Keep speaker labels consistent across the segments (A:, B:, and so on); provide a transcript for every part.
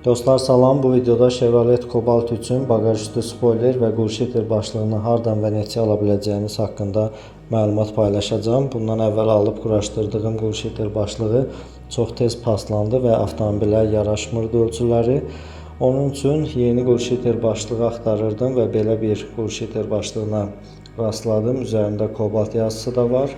A: Dostlar salam, bu videoda Chevrolet Cobalt üçün bagaj üstü spoiler və qurşiter başlığını hardan və neçə ala biləcəyiniz haqqında məlumat paylaşacağam. Bundan əvvəl alıb quraşdırdığım qurşiter başlığı çox tez paslandı və avtomobilə yaraşmırdı ölçüləri. Onun üçün yeni qurşiter başlığı axtarırdım və belə bir qurşiter başlığına rastladım. Üzərində Cobalt yazısı da var.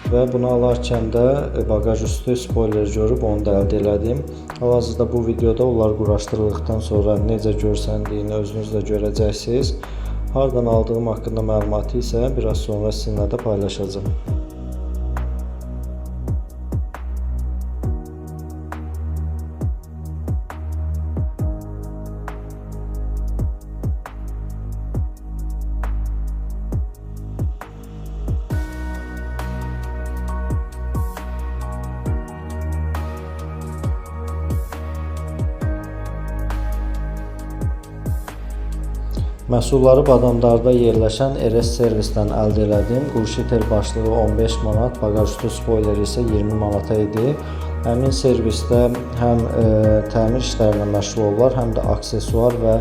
A: Və bunu alarkən də bagaj üstü spoiler görüb onu da əldə elədim. Hal-hazırda bu videoda onlar quraşdırıldıqdan sonra necə görsəndiyini özünüz də görəcəksiniz. Hardan aldığım haqqında məlumatı isə biraz sonra sizinlə də paylaşacağam. Məhsulları Badamdarda yerləşən RS servisdən əldə elədim. Qurşiter başlığı 15 manat, bagaj üstü spoiler isə 20 manata idi. Həmin servisdə həm təmir işlərinə məşğul olurlar, həm də aksesuar və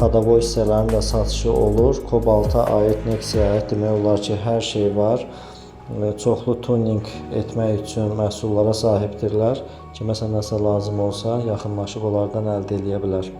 A: xadavoy hissələrin də satışı olur. Cobalta aid, Nexia-ya aid demək olar ki, hər şey var. Çoxlu tuning etmək üçün məhsullara sahibdirlər. Kiməsə nəsə lazım olsa, yaxınlaşıb onlardan əldə eləyə bilər.